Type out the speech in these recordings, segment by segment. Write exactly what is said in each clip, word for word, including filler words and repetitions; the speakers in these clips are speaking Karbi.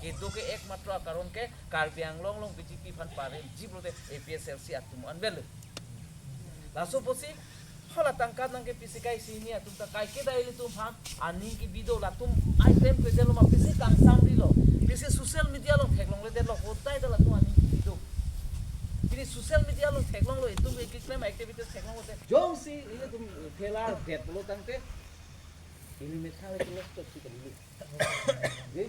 Kedo ke ekmatro akaron ke Karbi Anglong along B J P aphan paremji pulote A P H L C atum anvet lo. Laso apotsi hala tangka nangkepisi kai sini atum ta kaiketa ilitum aphan aning kebi do, latum item present lo ma pisi kangsam ri lo. Pisi social media along theklongledetlo, hodai ta latum aning kebi do. Pini social media along theklonglo, itum ke keklem activities theklonglo te. Jongsi ilitum failure det pulo tangte, ili methang le kelok chot si kali. Dei.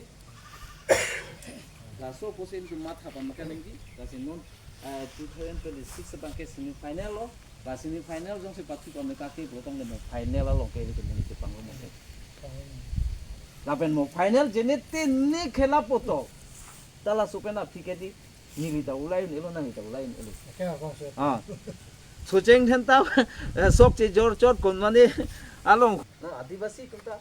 Laso apotsi itum matha pame kaningje, lasi non, eh, two thousand twenty-six abang ke semi final lo, la semi final jongsi pathu pame kake pulo tangte mo final along ke ilitum monit chepanglo mo ke. Lapen mo final jene tene khela poto. Ta laso pen aphi ke dei, neli ta ulai un-elo, nangli ta ulai un-elo. Oke, Kong Sir. Ah. Socheng then ta, eh, sok chejor chot kon mane along. No, Adivasi atum ta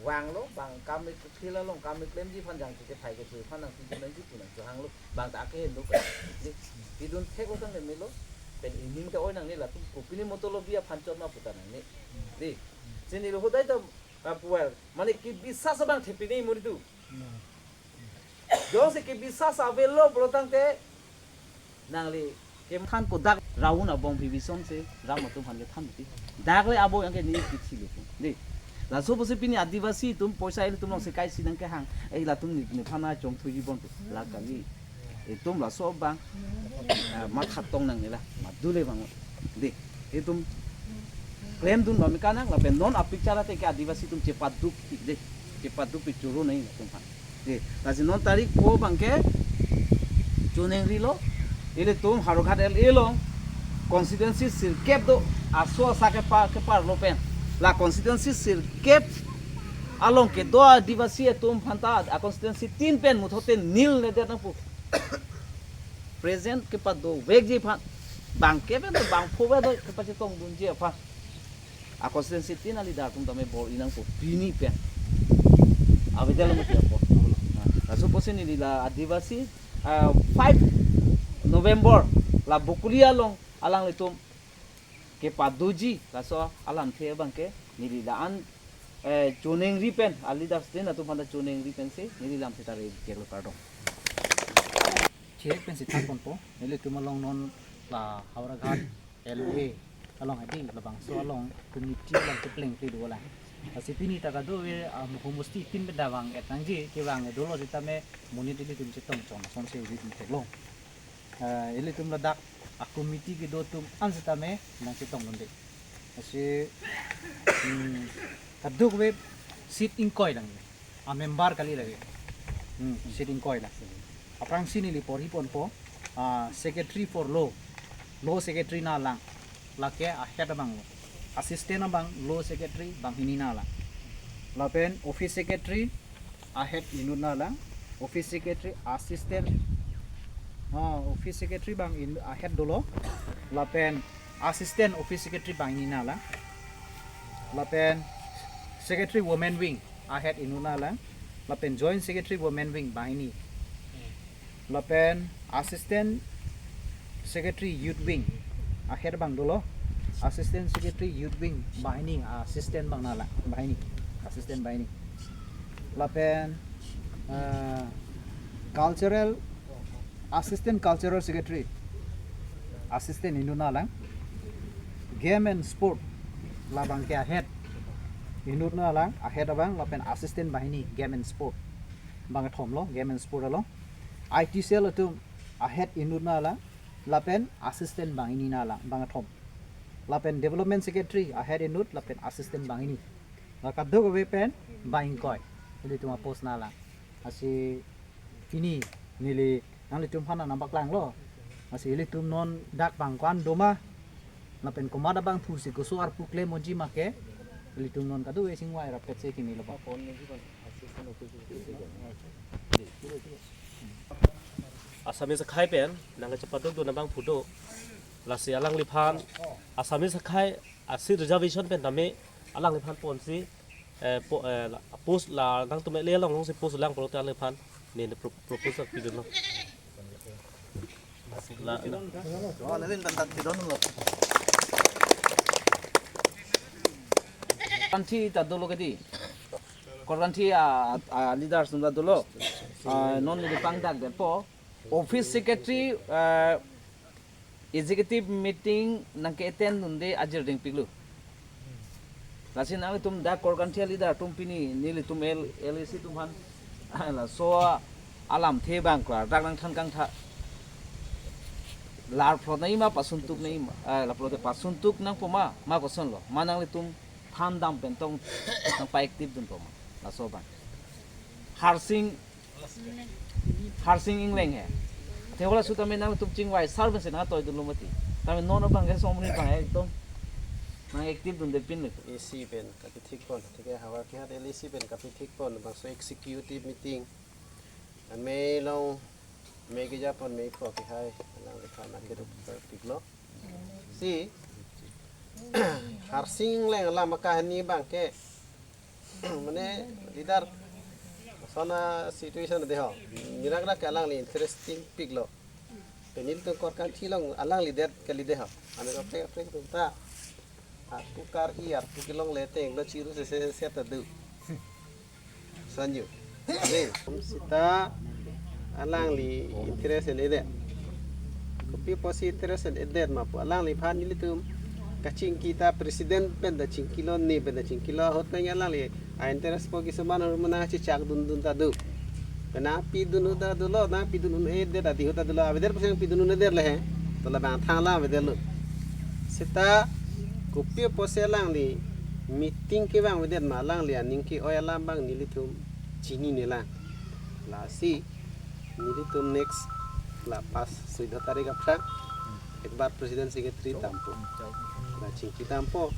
vanglo, bang kam ik-, field along kam keklemji aphan jangthu kethai kethu aphan nangpidun nangji pu nangchohanglo, bang ta akehingno ke. Dei, pidun theklo tangte melo, pen ening ta oi nangne, latum kopine motolo bi aphan chot ma pu ta nangne. Dei, sini lo hodai ta, ah, puar, mane kebisas abang thepine monit atum. Jongsi kebisas avelo pulo tangte, nangli kethan ko dak round abong phi bison si ram atum aphan kethan ti. Dak le abo yang ke ni kithi lo. Dei. Laso apotsi pini Adivasi atum poisa ilitum along si kai si nangkehang. Eh, latum ni, nephan chongthuji bon tu. La kali. Itum laso abang, ah, matha tong nangne la. Madu le abang. Dei. Itum klemdun pame kanang lapen non apicture te ke Adivasi atum chepaduk ti dei. Chepaduk pi choro nai atum aphan. Dei, lasi non tarik pho abang ke choningri lo, ilitum Howraghat L A along constituency sirkep do, aso asa kepa-, keparlo pen. La constituency sirkep along kedo Adivasi atum aphan ta a constituency tin pen muthote nil ledet nangpo. Present kepadovekji aphan. Bang ke pen do, bang pho pen do, kepachetongdunji aphan. A constituency tin a-leader atum tame bor-i nangpo pini pen. Avedetlo mati apo. Laso apotsi neli la Adivasi, ah, five November la Bokoli along alanglitum kepadoji, laso alamthe abang ke neli la-an, eh, choningri pen, a-leaders tin atum aphan ta choningri pensi neli lamthe ta re-iklo, kardom. Chek pensi than ponpo, nelitum along non la Howraghat L A along hadi labangso along committee along kepleng kli do lang. Lasi pini ta kadokave, ah, homosti tin beda vang-et nangji, kevang-et dolo sitame monit ilitum chetong chon asonsi ilitum theklong. Ah, ilitum ladak a-committee kedo atum an sitame nangchetongdunde. Lasi, hmm, kadokave seat ingkoi lang. A-member kali lake. Hmm, seat ingkoi lang. Aphrangsi neli porhi ponpo, ah, secretary for law. Law secretary nanglang. Lake a-head abang lo. Assistant abang law secretary banghini nanglang. Lapen office secretary a-head inut nanglang. Office secretary, assistant, ah, office secretary abang in, a-head dolo. Lapen assistant office secretary banghini nanglang. Lapen secretary women wing a-head inut nanglang. Lapen joint secretary women wing banghini. Lapen assistant secretary youth wing a-head abang dolo. Assistant secretary youth wing banghini, assistant abang nanglang banghini. Assistant banghini. Lapen, ah, cultural, assistant cultural secretary, assistant inut nanglang. Game and sport, labang ke a-head inut nanglang, a-head abang, lapen assistant banghini, game and sport. Bang kethom lo, game and sport along. I T cell atum a-head inut nanglang, lapen assistant banghini nanglang, bang kethom. Lapen development secretary a-head inut, lapen assistant banghini. La kadokave pen bang ingkoi. Ilitum a-post nanglang. Lasi pini neli nanglitum aphan nangpaklanglo. Lasi ilitum non dak bang ko-an doma. Lapen komat abangphu si koso arpu klem unji ma ke. Ilitum non kadokave chingvai rapet si kimi lo ba. Assamese akhei pen nangchepadukdun abangphu do. Lasi alangliphan Assamese akhei a-seat reservation pen tame alangliphan ponsi, eh, po-, eh, la, post la nangtum le along si post lang pulote alangliphan ne pro-, proposal pidunlo. La, la. Kanthi ta dolo ke dei. Korkanthi a, a-leaders atum ta dolo. Ah, non neli pangdak detpo. Office secretary, ah, executive meeting nangke-attend dunde ajir dingpiklo. Lasi nanglitum dak Korkanthi a-leader atum pini nelitum L-, L A C atum aphan laso alamthe abang klardak nangthan kangtha. Larplot nangji ma, pasuntuk nangji ma, eh, larplot te pasuntuk nangpo ma, ma kosonlo. Ma nanglitum thandam pen tong nangpa-active dunpo ma. Laso abang. Harsing, Harsing Engleng he. Athe hala sutame nangtum chingvai sar pensi nangtoi dunlo mati. Tame non abang ke somni abang ekdom nang-active dunde pinlo. A C pen kapithikpon, thik he, havar kehat L A C pen kapithikpon, bangso executive meeting. Amei along, amei kejapon, amei pho kehai, alangli aphan akerup piklo. Si, Harsing Engleng alam akahani abang ke, mane, leader, lason a-situation ade ho. Nirak rak ke alangli interesting piklo. Pen nelitum Korkanthi along alangli det kali de ho. Ane kaprek kaprek atum ta. Arpu kar-i, arpu kelongle ateng lo, chiru sese sese ta do. Sanju. Ane, seta alangli interest en-edet. Kopi apotsi interest en-edet ma pu, alangliphan nelitum kachingki ta president pen ta chingkilo, ne pen ta chingkilo, ahut pen alangli a-interest po kisuman ahut mena chechak dundun ta do. Pen nangpidun ahut ta dolo, nangpidun un-edet adi ahut ta dolo, avedet pusi nangpidun un-edet le he. To labang thang alam avedetlo. Seta kopi apotsi alangli meeting kevang avedet ma, alangli aning ke-oi alam abang nelitum chinine lang. Lasi nelitum next la pas suido tarik aphrang ekbar president secretary dampo. La chingki dampo.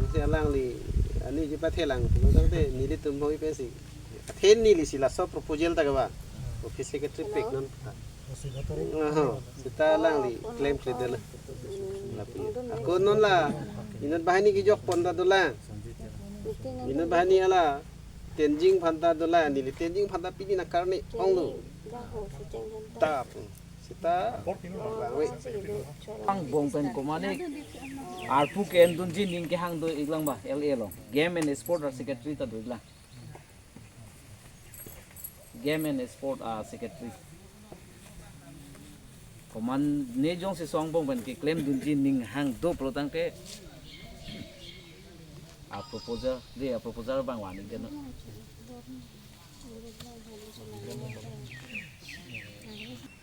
Lasi alangli ani jipathelang pulo tangte nelitum boi pensi. Athe neli si laso proposal ta kevang. Office secretary pek non. Aha, seta alangli claim kledetlo. Lapu. Ako non la inut banghini kejokpon ta dolang. Inut banghini hala Tenzing aphan ta dolang, neli Tenzing aphan ta pini nangkarni onglo. Tap. Seta bangwe. Angbong pen komane arpu ke-endunji aning kehang do-iklang ba, L A along. Game and Sport a-secretary ta do-iklang. Game and Sport a-secretary. Komane jongsi so angbong pen keklem dunji aning hang do pulo tangte a-proposal, de a-proposal abang vangji ke no.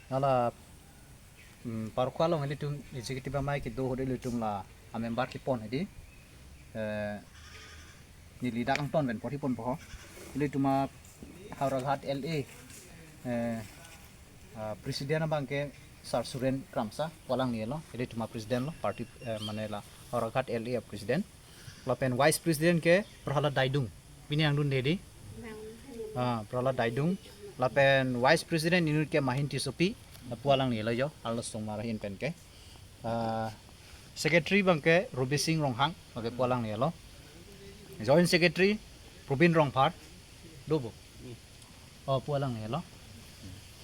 Hala, mm, Parokhuwa along ilitum executive amei kedo ahut ilitum la a-member kepon hedi. Eh, neli dak angton pen porhi ponpo ho. Ilitum a Howraghat L A, eh, ah, president abang ke Sir Suren Kramsa, pu alangli lo, ilitum a-president lo, party, eh, mane la Howraghat L A a-president. Lapen vice president ke Prahlad Daidung, pini angdunde hedi. Ah, Prahlad Daidung. Lapen vice president inut ke Mahin Tissopi, lapu alangli lo jo, arlosomar ahin pen ke. Ah, secretary abang ke Rubi Sing Ronghang, lake pu alangli lo. Joint secretary Probin Rongphar, do bo. Oh, pu alangli lo.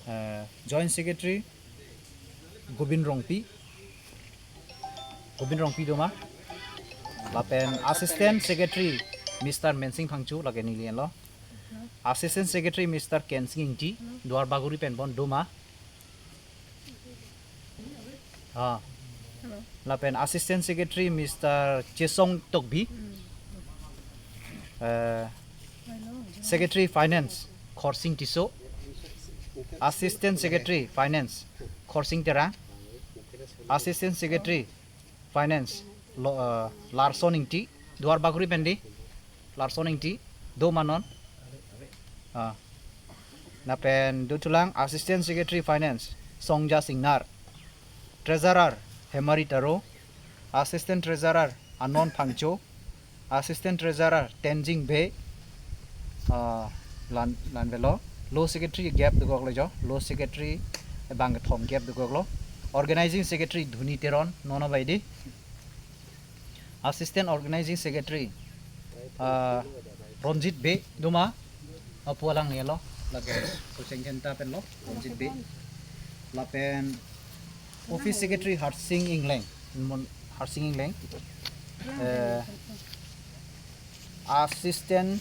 Eh, joint secretary Gobin Rongpi. Gobin Rongpi do ma. Lapen assistant secretary Mister Mensing Phangcho, lake neli lo. Assistant secretary Mister Kensing Ingti, Duar Bagori pen bon do ma. Ah. Lapen assistant secretary Mister Chesong Tokbi. Eh, secretary finance Khorsing Tisso. Assistant secretary finance Khorsing Terang. Assistant secretary finance lo, eh, Larson Ingti. Duar Bagori pen di Larson Ingti, do ma non. Ah. Lapen dothulang assistant secretary finance Songja Singnar. Treasurer Hemari Taro. Assistant treasurer Anon Phangcho. Assistant treasurer Tenzing Bey. Ah, la-an, la-an avelo. Law secretary gap dokoklo jo. Law secretary abang kethom gap dokoklo. Organizing secretary Dhuni Teron, non abang di. Assistant organizing secretary, ah, Ronjit Bey do ma, ah, pu alangli lo, lapen Socheng Thenta pen lo, Ronjit Bey. Lapen office secretary Harsing Engleng, mon Harsing Engleng. Eh, assistant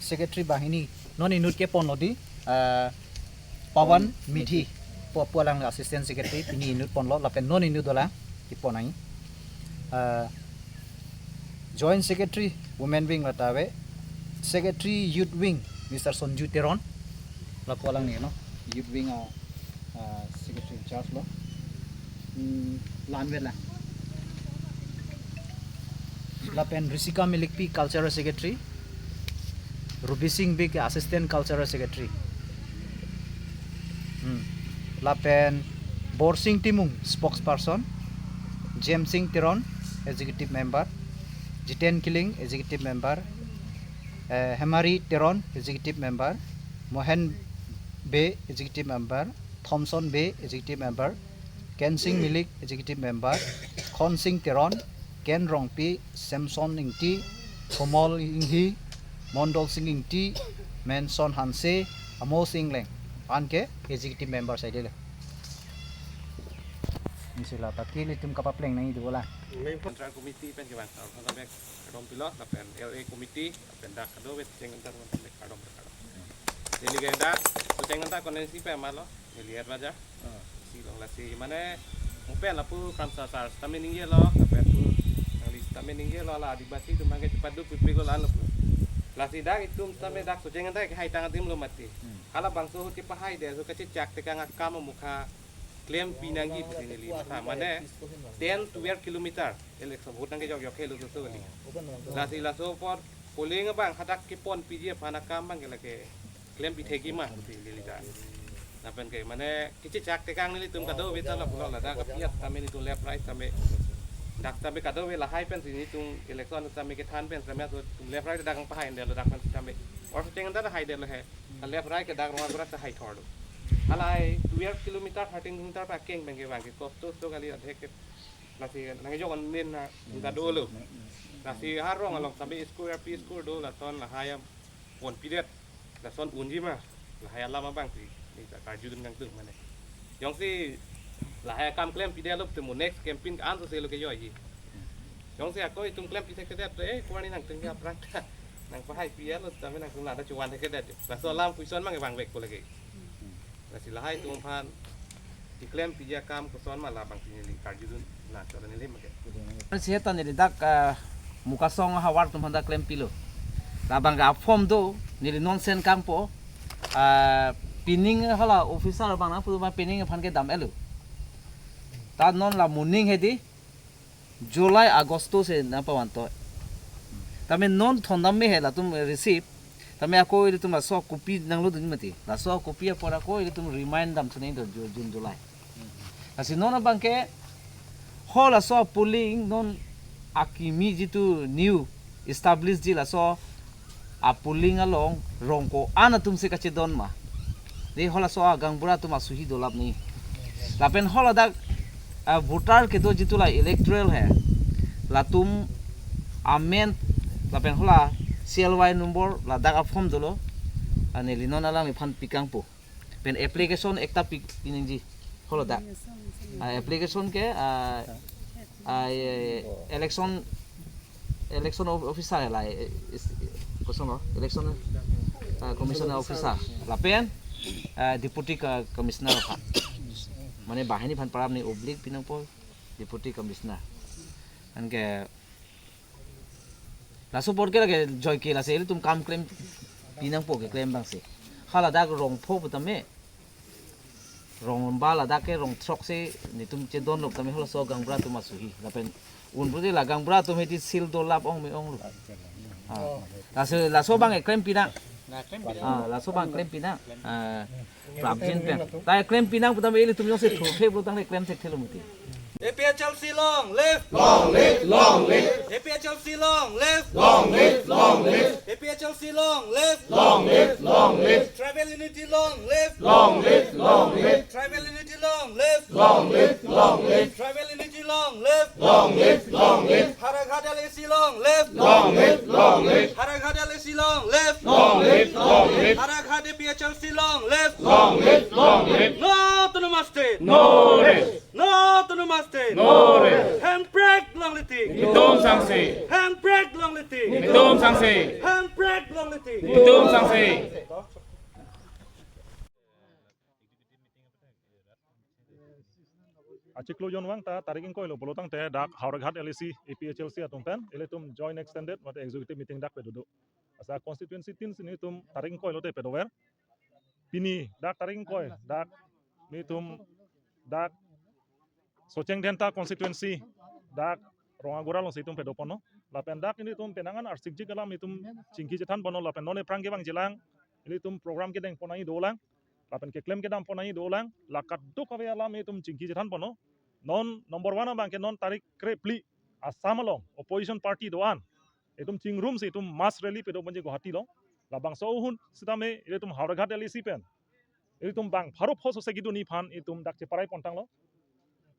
secretary banghini, non inut kepon lo di, Uh, Pawan Mithi, pu, pu alang Assistant Secretary, pini inut ponlo, lapen non inut dolang, ipon nangji. Uh, Joint Secretary, Women Wing lata ave, Secretary Youth Wing, Mister Sonju Teron, lapu alang ni, no? Youth Wing, uh, uh, Secretary in charge lo. Hmm, la-an vet lang. Lapen Risika Milikpi, Cultural Secretary. Rubi Sing Bey ke Assistant Cultural Secretary. Hmm. Lapen Borsing Timung, Spokesperson. Jem Sing Teron, Executive Member. Jiten Killing, Executive Member. Eh, Hemari Teron, Executive Member. Mohen Bey, Executive Member. Thomson Bey, Executive Member. Kensing Milik, Executive Member, Khonsing Teron, Ken Rongpi, Samson Ingti, Komol Inghi, Mondol Sing Ingti, Menson Hanse, Amo Sing Leng, anke Executive Member saidele. Isi la ta ke ilitum kapapleng nangji dolang. Central Committee pen kevang, kardom, kardom pilo, lapen L A Committee, lapen dak kadokave cheng antar kardom, kardom. Neli ke dak, cheng antar konvensi pe amalo, neli et baja. Ah. Si long lasi, mane, mo pen lapu Kramsa sar sitame ningjelo, lapen pu, nangli sitame ningjelo, la Adivasi atum abang ke chepadu pipik lo, la-an lo pu. Lasi dak itum sitame dak Socheng antar ke hai tang adim lo mati. Hmm. Halabangso ahut kepahai det, so kachechak tekang akam amukha klempi nangji pusi neli matha, mane, ten, twelve kilometer, election vote nangkejok yok helo so kali. Lasi laso apor polling abang hadak keponpiji aphan akam abang ke lake klempi thekji ma pusi neli ta. Lapen ke mane kachechak tekang nelitum kadokave ta lapulo, ladak kapiat tame nelitum left right tame. Dak tame kadokave lahai pensi nelitum election tame kethan pen tame aso itum left right dak pahai det lo dak pen tame. Or Socheng antar hai det lo he. Left right ke dak rong akurat ta hai thor do. Halahai twelve kilometer, thirteen kilometer pakeng abang ke vang ke kosto so kali adhek ke. Lasi nangkejok anin na, hmm, ta dolo. Hmm, hmm. Lasi arong along sampai school, L P school do, lason lahai aponpidet, lason unji ma, lahai alam abang si, neli ta karjudun kangtung mane. Jongsi lahai akam klempidet lo pulote mo next campaign ke-an so selo kejoiji. Jongsi ako itum klempi thekthedet, eh, ko-an nangtengke aphrang ta nangpahaipi lo, tame nangtum lada chuan thekthedet. Laso alam question abang vangvekpo lake. Lasi lahai atum aphan keklempi akam koson ma labang si neli karjudun, na choro neli make. Seta neli dak, ah, Mukasong ahavar atum aphan dak klempilo. Labang ke a-form do, neli non sen kangpo, ah, pining hala officer abang nangpu abang pining aphan kedam-etlo. Ta non la moning hedi, July, Agosto si nangpavanto. Tame non thondam me he latum receive. Tame ako ilitum laso copy nanglo dun mati. Laso copy apor ako ilitum remind dam thunei do Ju-, June, July. Lasi non abang ke ho laso polling non akimi jitu new establish ji laso a-polling along rong ko-an atum si kachedon ma. Dei halaso agaonbura atum asuhi dolap ni. Lapen haladak, ah, voter kedo jitu la electoral he. Latum amen lapen hala C L Y number ladak a-form dolo. Ani neli non alangliphan pikangpo. Pen application ekta pi-, piningji. Haladak. Ah, application ke, ah, ah, eh, election, election of-, officer la, eh, is-, koson lo, election, ah, commissioner officer. Lapen, ah, deputy co-, commissioner aphan. Mane banghini aphan parap ni oblique pinangpo deputy commissioner. Anke laso apor ke lake joike lasi ilitum kam klempi nangpo keklem abang si. Haladak rong pho putame. Rong ba ladak ke rong throk si netum chedon lok tame halaso gaonbura atum asuhi. Lapen un pute la gaonbura atum hedi sil dolap ong me onglo. Ah. Laso, laso abang eklem pinang. Ah, laso abang eklem pinang. Ah, prapjin pen. Ta eklem pinang putame ilitum jongsi thurthe pulo tangte klem thekthelo mati. A P H L C long live! Long live, long live! A P H L C long live! Long live, long live! A P H L C long live! Long live, long live! Tribal unity long live! Long live, long live! Tribal unity long live! Long live, long live! Tribal unity long live! Long live, long live! Howraghat L A C long live! Long live, long live! Howraghat L A C long live! Long live, long live! Howraghat A P H L C long live! Long live, long live! No autonomous state! No rest! No autonomous state! No rest! Handbrake longle tik! Netum sangse! Handbrake longle tik! Netum sangse! Handbrake longle tik! Netum sangse! Achiklo jonvang ta tarik ingkoi lo pulo tangte dak Howraghat L A C, A P H L C atum pen ilitum joint extended mate executive meeting dak pedodo. Asa constituency tin si nelitum tarik ingkoi lote pedover. Pini dak tarik ingkoi dak nelitum dak Socheng Dhenta constituency dak Rongagora alongsi itum pedoponlo. Lapen dak nelitum penang an arsikjik alam itum chingki chethanponlo, lapen non aphrang kevangjilang ilitum program kedengpon nangji dolang, lapen keklem kedampon nangji dolang, la kadokave alam itum chingki chethanponlo. Non number one abangke non tarik krephli Assam along opposition party do-an itum chingrumsi itum mass rally pedoponji Guwahati along. Labangso ahut sitame ilitum Howraghat L A C pen ilitum bang pharo pho sose kedunji aphan itum dak cheparai pontanglo.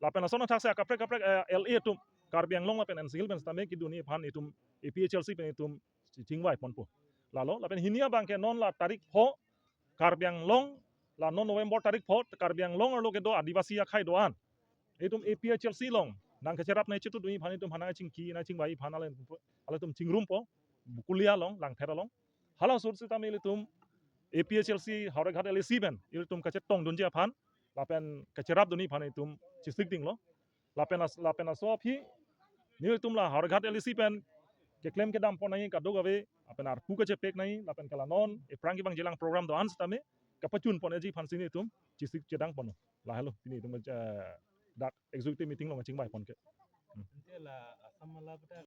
Lapen lason athaksi akaprek kaprek, eh, L A atum Karbi Anglong lapen N C Hills pen sitame kedunji aphan itum A P H L C pen itum chingvai ponpo. Lalo lapen hini abangke non la tarik pho Karbi Anglong, la non November tarik pho Karbi Anglong arlo kedo Adivasi akhei do-an itum A P H L C along nangkacherap nangchetudunji aphan itum aphan nangchingki nangchingvai aphan ale, ilitum chingrumpo, Bokolia along, Langpher along. Hala ahut sitame ilitum A P H L C Howraghat L A C pen ilitum kachetongdunji aphan lapen kacherapdunji aphan itum chesik dinglo. Lapen as-, lapen laso aphi nelitum la Howraghat L A C pen keklem kedampon nangji kadokave, lapen arpu kachepek nangji, lapen ke la non aphrang kevangjilang program do-an sitame kapachunponji aphansi nelitum chesik chedangponlo. Lahelo pini itum, eh, dak executive meeting along chingvai pon ke. Hmm. Ante la Assam mala pada